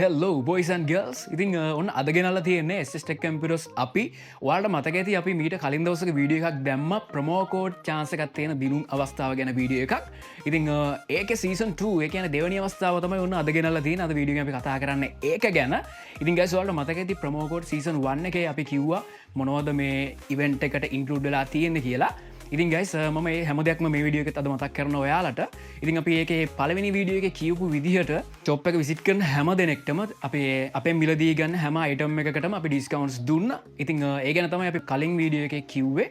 Hello boys and girls. ඉතින් ඔන්න අද ගෙනල්ලා තියෙන්නේ SS Tech Computers. අපි ඔයාලට මතක ඇති අපි මීට කලින් දවසක වීඩියෝ එකක් දැම්මා ප්‍රොමෝ කෝඩ් චාන්ස් එකක් තියෙන දිනුම් අවස්ථාව ගැන වීඩියෝ එකක්. ඉතින් ඒකේ සීසන් 2, ඒ කියන්නේ දෙවෙනි අවස්ථාව තමයි ඔන්න අද ගෙනල්ලා තියෙන්නේ. අද වීඩියෝ එකෙන් අපි කතා කරන්නේ ඒක ගැන. ඉතින් guys, ඔයාලට මතක ඇති ප්‍රොමෝ කෝඩ් සීසන් 1 එකේ අපි කිව්වා මොනවද මේ ඉවෙන්ට් එකට ඉන්ක්ලූඩ් වෙලා තියෙන්නේ කියලා. ඉතින් ගයිස්, මම මේ හැම දෙයක්ම මේ වීඩියෝ එකෙත් අද මතක් කරනවා ඔයාලට. ඉතින් අපි ඒකේ පළවෙනි වීඩියෝ එකේ කියපු විදිහට ෂොප් එක විසිට් කරන හැම දෙනෙක්ටම අපෙන් මිලදී ගන්න හැම අයිටම් එකකටම අපි ඩිස්කවුන්ට්ස් දුන්නා. ඉතින් ඒ ගැන තමයි අපි කලින් වීඩියෝ එකේ කිව්වේ.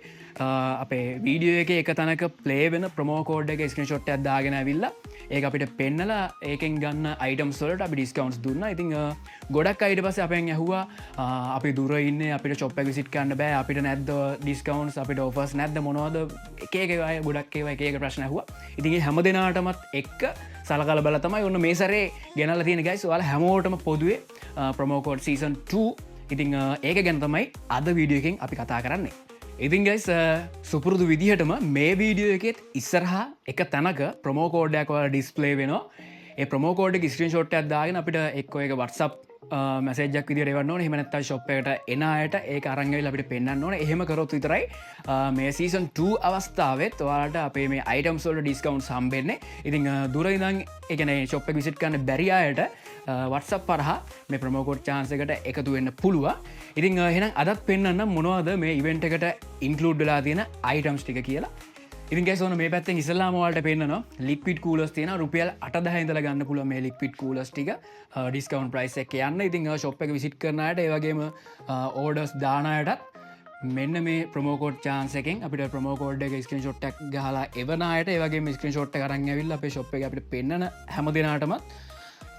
අපේ වීඩියෝ එකේ එක තැනක ප්ලේ වෙන ප්‍රොමෝ කෝඩ් එකේ ස්ක්‍රීන්ෂොට් එකක් දාගෙන ඇවිල්ලා ඒක අපිට පෙන්නලා ඒකෙන් ගන්න අයිටම්ස් වලට අපි ඩිස්කවුන්ට්ස් දුන්නා. ඉතින් ගොඩක් අය ඊට පස්සේ අපෙන් ඇහුවා, අපි දුර ඉන්නේ, අපිට ෂොප් එක විසිට් කරන්න බෑ, අපිට නැද්ද ඩිස්කවුන්ට්ස්, අපිට ඔෆර්ස් නැද්ද, මොනවද, එක එක අය ගොඩක් ඒවා එක එක ප්‍රශ්න ඇහුවා. ඉතින් ඒ හැම දෙනාටමත් එක්ක සලකලා බලලා තමයි ඔන්න මේ සැරේ ගෙනල්ලා තියෙන ගයිස් ඔයාලා හැමෝටම පොදුවේ ප්‍රොමෝ කෝඩ් සීසන් 2. ඉතින් ඒක ගැන තමයි අද වීඩියෝ එකෙන් අපි කතා කරන්නේ. ඉතින් ගයිස්, සුපුරුදු විදිහටම මේ වීඩියෝ එකෙත් ඉස්සරහා එක තැනක ප්‍රොමෝ කෝඩ් එකක් ඔයාලා ඩිස්ප්ලේ වෙනවා. ඒ ප්‍රොමෝ කෝඩ් එක ස්ක්‍රීන්ෂොට් එකක් දාගෙන අපිට එක්කෝ ඒක WhatsApp message එකක් විදිහට එවන්න ඕනේ. එහෙම නැත්නම් ෂොප් එකට එන අයට ඒක අරන් ඇවිල්ලා අපිට පෙන්වන්න ඕනේ. එහෙම කරොත් විතරයි මේ සීසන් 2 අවස්ථාවෙත් ඔයාලට අපේ මේ අයිටම්ස් වලට ඩිස්කවුන්ට්ස් හම්බෙන්නේ. ඉතින් දුර ඉඳන්, ඒ කියන්නේ ෂොප් එක විසිට් කරන්න බැරි අයට WhatsApp හරහා මේ ප්‍රොමෝ කෝඩ් චාන්ස් එකට එකතු වෙන්න පුළුවන්. ඉතින් එහෙනම් අදත් පෙන්වන්නම් මොනවද මේ ඉවෙන්ට් එකට ඉන්ක්ලූඩ් වෙලා තියෙන අයිටම්ස් ටික කියලා. ඉතින් ගයිස්, ඔන්න මේ පැත්තෙන් ඉස්සෙල්ලාම ඔයාලට පෙන්නනවා ලික්විඩ් කූලර්ස් තියෙනවා. රුපියල් 8,000 ඉඳලා ගන්න පුළුවන් මේ ලික්විඩ් කූලර්ස් ටික ඩිස්කවුන්ට් ප්‍රයිස් එකේ යන්න. ඉතින් ෂොප් එක විසිට් කරන අයට, ඒ වගේම ඕඩර්ස් දාන අයටත් මෙන්න මේ ප්‍රොමෝ කෝඩ් චාන්ස් එකෙන් අපිට ප්‍රොමෝ කෝඩ් එක ස්ක්‍රීන්ෂොට් එකක් ගහලා එවන අයට, ඒ වගේම ස්ක්‍රීන්ෂොට් එක අරන් ඇවිල්ලා අපේ ෂොප් එකේ අපිට පෙන්නන හැම දෙනාටම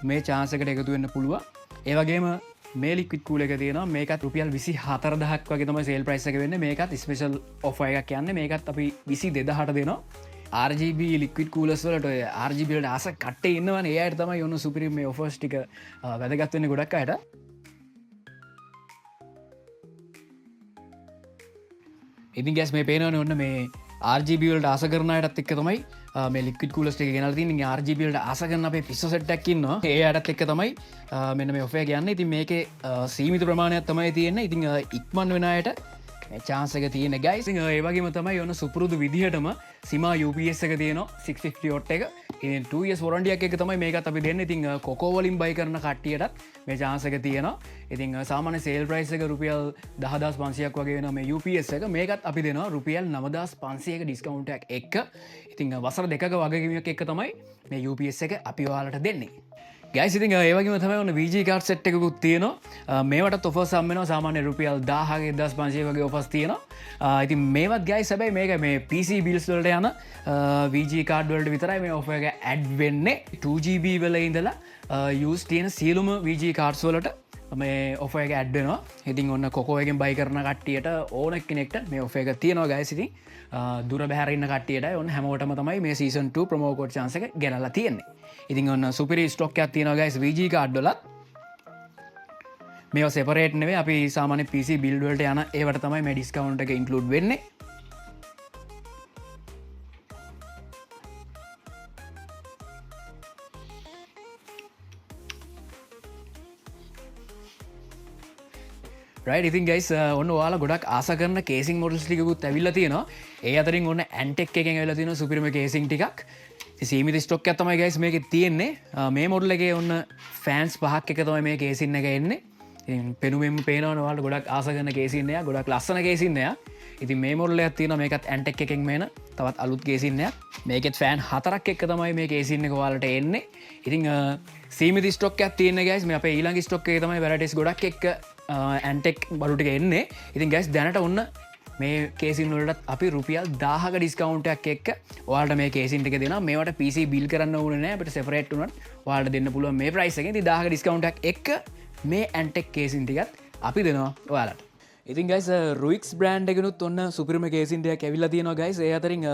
මේ චාන්ස් එකට එකතු වෙන්න පුළුවන්. ඒ වගේම මේ ලික්විඩ් කූලර් එක තියෙනවා. මේකත් රුපියල් 24000ක් වගේ තමයි සේල් ප්‍රයිස් එක වෙන්නේ. මේකත් ස්පෙෂල් ඔෆර් එකක් යන්නේ. මේකත් අපි 22000ට දෙනවා. RGB liquid coolers වලට ඔය RGB වලට ආස කට්ටේ ඉන්නවනේ. ඒ අයට තමයි ඔන්න සුපිරිම මේ ඔෆර්ස් ටික වැදගත් වෙන්නේ ගොඩක් අයට. ඉතින් ගෑස්, මේ පේනවනේ ඔන්න මේ RGB වලට ආස කරන අයටත් එක්ක තමයි මේ ලික්විඩ් කූලර්ස් ටික ගෙනල්ලා තියෙන්නේ. ඉතින් RGB වලට ආස කරන අපේ පිස්සෝ සෙට් එකක් ඉන්නවා. ඒ අයටත් එක්ක තමයි මෙන්න මේ ඔෆර් එක යන්නේ. ඉතින් මේකේ සීමිත ප්‍රමාණයක් තමයි තියෙන්නේ. ඉතින් ඉක්මන් වෙන අයට මේ චාන්ස් එක තියෙන ගයිස්. ඉතින් ඒ වගේම තමයි ඔන්න සුපුරුදු විදිහටම සිමා UPS එක තියෙනවා 650 watt එක. ඉතින් 2 years warranty එකක් එක්ක තමයි මේකත් අපි දෙන්නේ. ඉතින් කොකෝ වලින් බයි කරන කට්ටියටත් මේ චාන්ස් එක තියෙනවා. ඉතින් සාමාන්‍ය සේල් ප්‍රයිස් එක රුපියල් 10500ක් වගේ වෙනවා මේ UPS එක. මේකත් අපි දෙනවා රුපියල් 9500ක ඩිස්කවුන්ට් එකක් එක්ක. ඉතින් වසර දෙකක වගකීමක් එක්ක තමයි මේ UPS එක අපි ඔයාලට දෙන්නේ. ගයිස්, ඉතින් ඒ වගේම තමයි ඔන්න VG card set එකකුත් තියෙනවා. මේවටත් ඔෆර්ස් හම්බ වෙනවා. සාමාන්‍ය රුපියල් 1000ක 1500 වගේ ඔෆර්ස් තියෙනවා. ඉතින් මේවත් ගයිස්, හැබැයි මේක මේ PC bills වලට යන VG card වලට විතරයි මේ ඔෆර් එක ඇඩ් වෙන්නේ. 2GB වල ඉඳලා යූස් තියෙන සියලුම VG cards වලට මේ ඔෆර් එක ඇඩ් වෙනවා. ඉතින් ඔන්න කොකෝ එකෙන් බයි කරන කට්ටියට ඕන කෙනෙක්ට මේ ඔෆර් එක තියෙනවා ගයිස්. ඉතින් දුර බැහැර ඉන්න කට්ටියට ඔන්න හැමෝටම තමයි මේ සීසන් 2 ප්‍රොමෝ කෝඩ් චාන්ස් එක ගෙනල්ලා තියෙන්නේ. ඉතින් ඔන්න සුපිරි ස්ටොක් එකක් තියෙනවා ගයිස් VG card වලත්. මේවා සෙපරේට් නෙවෙයි, අපි සාමාන්‍ය PC build වලට යන ඒවට තමයි මේ ඩිස්කවුන්ට් එක ඉන්ක්ලූඩ් වෙන්නේ. රයිට්, ඉතින් ගයිස්, ඔන්න ඔයාලා ගොඩක් ආස කරන කේසිං මොඩල්ස් ටිකකුත් ඇවිල්ලා තියෙනවා. ඒ අතරින් ඔන්න ඇන්ටෙක් එකෙන් ඇවිල්ලා තියෙනවා සුපිරිම කේසිං ටිකක්. ඉතින් සීමිත ස්ටොක් එකක් තමයි ගයිස් මේකේ තියෙන්නේ. මේ මොඩල් එකේ ඔන්න ෆෑන්ස් පහක් එක තමයි මේ කේසින් එක එන්නේ. ඉතින් පෙනුමෙන්ම පේනවනේ ඔයාලට ගොඩක් ආස කරන කේසින් එකක්, ගොඩක් ලස්සන කේසින් එකක්. ඉතින් මේ මොඩල් එකක් තියෙනවා, මේකත් ඇන්ටෙක් එකෙන් මේන තවත් අලුත් කේසින් එකක්. මේකෙත් ෆෑන් හතරක් එක්ක තමයි මේ කේසින් එක ඔයාලට එන්නේ. ඉතින් සීමිත ස්ටොක් එකක් තියෙන ගයිස්. මේ අපේ ඊළඟ ස්ටොක් එකේ තමයි වැරයිටිස් ගොඩක් එක්ක ඇන්ටෙක් බඩු ටික එන්නේ. ඉතින් ගයිස්, දැනට ඔන්න මේ කේසින් වලටත් අපි රුපියල් 1000ක ඩිස්කවුන්ට් එකක් එක්ක ඔයාලට මේ කේසින් ටික දෙනවා. මේවට PC bill කරන්න ඕනේ නෑ, අපිට සෙපරේට් වුණත් ඔයාලට දෙන්න පුළුවන් මේ ප්‍රයිස් එකෙන්. ඉතින් 1000ක ඩිස්කවුන්ට් එකක් එක්ක මේ ඇන්ටෙක් කේසින් ටිකත් අපි දෙනවා ඔයාලට. ඉතින් ගයිස්, රුයික්ස් බ්‍රෑන්ඩ් එකනුත් ඔන්න සුපිරිම කේසින් ටිකක් ඇවිල්ලා තියෙනවා ගයිස්. ඒ අතරින්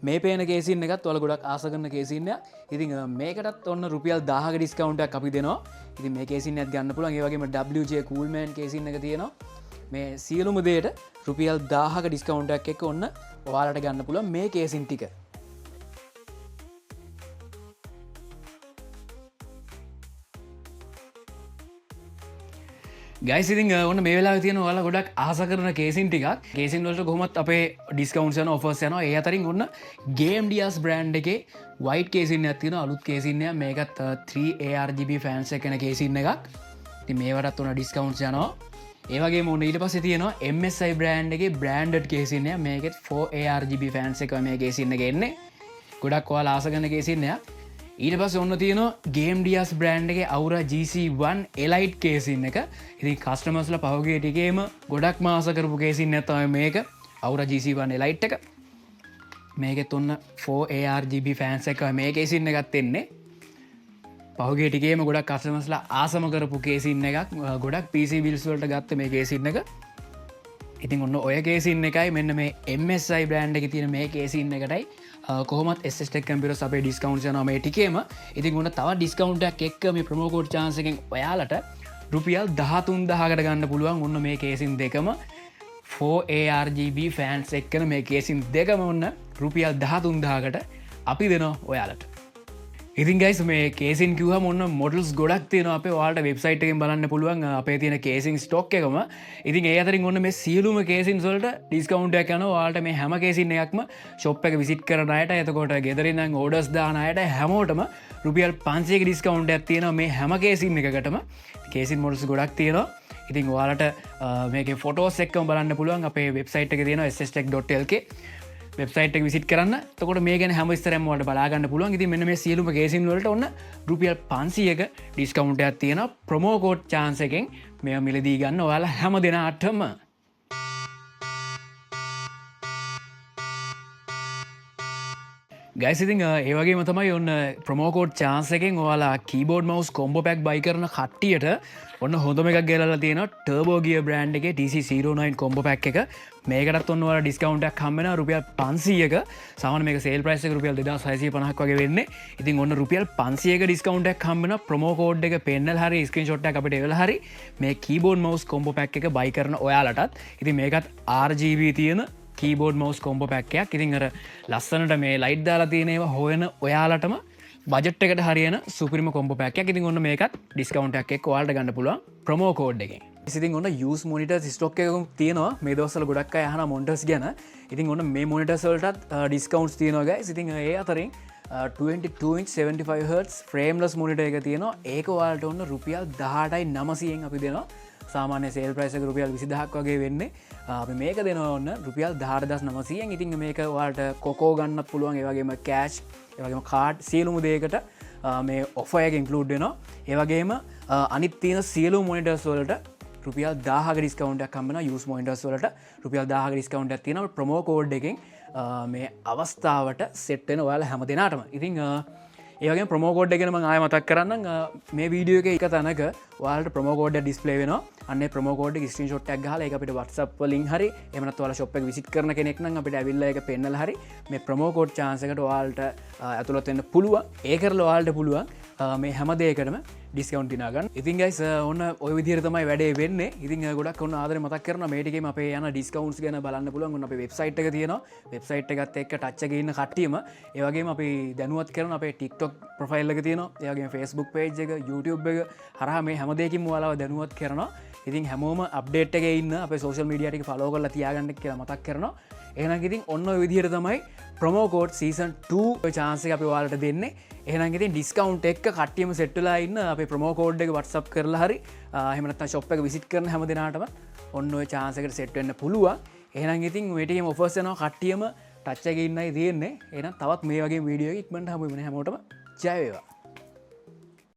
මේ පේන කේසින් එකත් ඔයාලා ගොඩක් ආස කරන කේසින් එකක්. ඉතින් මේකටත් ඔන්න රුපියල් 1000ක ඩිස්කවුන්ට් එකක් අපි දෙනවා. ඉතින් මේ කේසින් එකත් ගන්න පුළුවන්. ඒ වගේම WJ Coolman casing එක තියෙනවා. මේ සියලුම දේට රුපියල් 1000ක ඩිස්කවුන්ට් එකක් එක්ක ඔන්න ඔයාලට ගන්න පුළුවන් මේ කේසින් ටික. ගයිස්, ඉතින් ඔන්න මේ වෙලාවේ තියෙන ඔයාලා ගොඩක් ආස කරන කේසින් ටිකක්. කේසින් වලට කොහොමත් අපේ ඩිස්කවුන්ට්ස් යනවා, ඔෆර්ස් යනවා. ඒ අතරින් ඔන්න ගේම් ඩියස් බ්‍රෑන්ඩ් එකේ වයිට් කේසින් එකක් තියෙනවා, අලුත් කේසින් එකක්. මේකත් 3 ARGB fans එක වෙන කේසින් එකක්. ඉතින් මේවටත් ඔන්න ඩිස්කවුන්ට්ස් යනවා. ඒ වගේම ඔන්න ඊට පස්සේ තියෙනවා MSI brand එකේ බ්‍රෑන්ඩඩ් කේසින් එක. මේකෙත් 4 ARGB fans එක මේ කේසින් එක එන්නේ. ගොඩක් ඔයාලා ආස කරන කේසින් එකක්. ඊට පස්සේ ඔන්න තියෙනවා ගේම් ඩියස් බ්‍රෑන්ඩ් එකේ Aura GC1 Elite casing එක. ඉතින් කස්ටමර්ස්ලා පහුගිය ටිකේම ගොඩක්ම ආස කරපු කේසින් එක තමයි මේක, Aura GC1 Elite එක. මේකෙත් ඔන්න 4 ARGB fans එක මේ කේසින් එකත් එන්නේ. පහුගිය ටිකේම ගොඩක් කස්ටමර්ස්ලා ආසම කරපු කේසින් එකක්. ගොඩක් PC බිල්ස් වලට ගත්ත මේ කේසින් එක. ඉතින් ඔන්න ඔය කේසින් එකයි මෙන්න මේ MSI brand එකේ තියෙන මේ කේසින් එකටයි කොහොමත් SS Tech Computers අපේ ඩිස්කවුන්ට්ස් යනවා මේ ටිකේම. ඉතින් ඔන්න තව ඩිස්කවුන්ට් එකක් එක්ක මේ ප්‍රොමෝ කෝඩ් චාන්ස් එකෙන් ඔයාලට රුපියල් 13,000කට ගන්න පුළුවන් ඔන්න මේ කේසින් දෙකම. 4 ARGB fans එක්කන මේ කේසින් දෙකම ඔන්න රුපියල් 13,000කට අපි දෙනවා ඔයාලට. ඉතින් ගයිස්, මේ කේසින් කිව්වම ඔන්න මොඩල්ස් ගොඩක් තියෙනවා අපේ. ඔයාලට වෙබ්සයිට් එකෙන් බලන්න පුළුවන් අපේ තියෙන කේසින් ස්ටොක් එකම. ඉතින් ඒ අතරින් ඔන්න මේ සියලුම කේසින්ස් වලට ඩිස්කවුන්ට් එකක් යනවා. ඔයාලට මේ හැම කේසින් එකක්ම ෂොප් එක විසිට් කරන අයට, එතකොට ගෙදර ඉඳන් ඕඩර්ස් දාන අයට හැමෝටම රුපියල් 500ක ඩිස්කවුන්ට් එකක් තියෙනවා මේ හැම කේසින් එකකටම. කේසින් මොඩල්ස් ගොඩක් තියෙනවා. ඉතින් ඔයාලට මේකේ ෆොටෝස් එක්කම බලන්න පුළුවන් අපේ වෙබ්සයිට් එකේ තියෙනවා sstech.lk. Website එක විසිට් කරන්න. එතකොට මේ ගැන හැම විස්තරයක්ම ඔයාලට බලා ගන්න පුළුවන්. ඉතින් මෙන්න මේ සියලුම කේසින් වලට ඔන්න රුපියල් 500ක ඩිස්කවුන්ට් එකක් තියෙනවා ප්‍රොමෝ කෝඩ් චාන්ස් එකෙන් මේවා මිලදී ගන්න ඔයාලා හැම දෙනාටම. ගයිස්, ඉතින් ඒ වගේම තමයි ඔන්න ප්‍රොමෝ කෝඩ් චාන්ස් එකෙන් ඔයාලා කීබෝඩ් මවුස් කොම්බෝ පැක් බයි කරන කට්ටියට ඔන්න හොඳම එකක් ගෙනල්ලා තියෙනවා, ටර්බෝ ගියර් බ්‍රෑන්ඩ් එකේ TC09 combo pack එක. මේකටත් ඔන්න ඔයාලා ඩිස්කවුන්ට් එකක් හම්බ වෙනවා රුපියල් 500ක. සාමාන්‍ය මේක සේල් ප්‍රයිස් එක රුපියල් 2650ක් වගේ වෙන්නේ. ඉතින් ඔන්න රුපියල් 500ක ඩිස්කවුන්ට් එකක් හම්බ වෙනවා ප්‍රොමෝ කෝඩ් එක පෙන්නලා හරි ස්ක්‍රීන්ෂොට් එකක් අපිට එවලා හරි මේ කීබෝඩ් මවුස් කොම්බෝ පැක් එක බයි කරන ඔයාලටත්. ඉතින් මේකත් RGB තියෙන කීබෝඩ් මවුස් කොම්බෝ පැක් එකක්. ඉතින් අර ලස්සනට මේ ලයිට් දාලා තියෙන ඒවා හොයන ඔයාලටම බජට් එකට හරියන සුපිරිම කොම්බෝ පැක් එකක්. ඉතින් ඔන්න මේකත් ඩිස්කවුන්ට් එකක් එක්ක ඔයාලට ගන්න පුළුවන් ප්‍රොමෝ කෝඩ් එකෙන්. ඉතින් ඔන්න යූස් මොනිටර්ස් ස්ටොක් එකකුත් තියෙනවා. මේ දවස්වල ගොඩක් අය අහන මොනිටර්ස් ගැන. ඉතින් ඔන්න මේ මොනිටර්ස් වලටත් ඩිස්කවුන්ට්ස් තියෙනවා ගයිස්. ඉතින් ඒ අතරින් 22 inch 75 hertz frameless monitor එක තියෙනවා. ඒක ඔයාලට ඔන්න රුපියල් 18,900න් අපි දෙනවා. සාමාන්‍ය සේල් ප්‍රයිස් එක රුපියල් 20,000ක් වගේ වෙන්නේ. අපි මේක දෙනවා ඔන්න රුපියල් 18,900න්. ඉතින් මේක ඔයාලට කොකෝ ගන්නත් පුළුවන්, ඒ වගේම කෑෂ්, ඒ වගේම කාඩ් සියලුම දේකට මේ ඔෆර් එක ඉන්ක්ලූඩ් වෙනවා. ඒ වගේම අනිත් තියෙන සියලුම මොනිටර්ස් වලට රුපියල් 1000ක ඩිස්කවුන්ට් එකක් හම්බ වෙනවා. යූස් මොනිටර්ස් වලට රුපියල් 1000ක ඩිස්කවුන්ට් එකක් තියෙනවා ප්‍රොමෝ කෝඩ් එකෙන් මේ අවස්ථාවට සෙට් වෙන ඔයාලා හැම දෙනාටම. ඉතින් ඒ වගේම ප්‍රොමෝ කෝඩ් එක ගැන මම ආයෙ මතක් කරන්නම්. මේ වීඩියෝ එකේ එක තැනක ඔයාලට ප්‍රොමෝ කෝඩ් එක ඩිස්ප්ලේ වෙනවා. අන්න ඒ ප්‍රොමෝ කෝඩ් එක ස්ක්‍රීන්ෂොට් එකක් ගහලා ඒක අපිට WhatsApp වලින් හරි එහෙම නැත්නම් ඔයාලා ෂොප් එක විසිට් කරන කෙනෙක් නම් අපිට ඇවිල්ලා ඒක පෙන්නලා හරි මේ ප්‍රොමෝ කෝඩ් චාන්ස් එකට ඔයාලට ඇතුළත් වෙන්න පුළුවන්. ඒ කරලා ඔයාලට පුළුවන් මේ හැම දෙයකටම ඩිස්කවුන්ට් දිනා ගන්න. ඉතින් ගයිස්, ඔන්න ඔය විදිහට තමයි වැඩේ වෙන්නේ. ඉතින් ගොඩක් ඔන්න ආදරේ මතක් කරනවා මේ ටිකේම අපේ යන ඩිස්කවුන්ට්ස් ගැන බලන්න පුළුවන්. ඔන්න අපේ වෙබ්සයිට් එක තියෙනවා. වෙබ්සයිට් එකත් එක්ක ටච් එකේ ඉන්න කට්ටියම ඒ වගේම අපි දැනුවත් කරන අපේ TikTok profile එක තියෙනවා. ඒ වගේම Facebook page එක, YouTube එක හරහා මේ හැම දෙයකින්ම ඔයාලව දැනුවත් කරනවා. ඉතින් හැමෝම අප්ඩේට් එකේ ඉන්න අපේ සෝෂල් මීඩියා ටික ෆලෝ කරලා තියාගන්න කියලා මතක් කරනවා. එහෙනම් ඉතින් ඔන්න ඔය විදිහට තමයි ප්‍රොමෝ කෝඩ් සීසන් 2 චාන්ස් එක අපි ඔයාලට දෙන්නේ. එහෙනම් ඉතින් ඩිස්කවුන්ට් එක්ක කට්ටියම සෙට් වෙලා ඉන්න අපේ ප්‍රොමෝ කෝඩ් එක WhatsApp කරලා හරි එහෙම නැත්නම් ෂොප් එක විසිට් කරන හැම දෙනාටම ඔන්න ඔය චාන්ස් එකට සෙට් වෙන්න පුළුවන්. එහෙනම් ඉතින් ඔය ටිකේම ඔෆර්ස් යනවා, කට්ටියම ටච් එකේ ඉන්නයි තියෙන්නේ. එහෙනම් තවත් මේ වගේ වීඩියෝ එකක් ඉක්මනට හමු වෙමු. හැමෝටම ජය වේවා.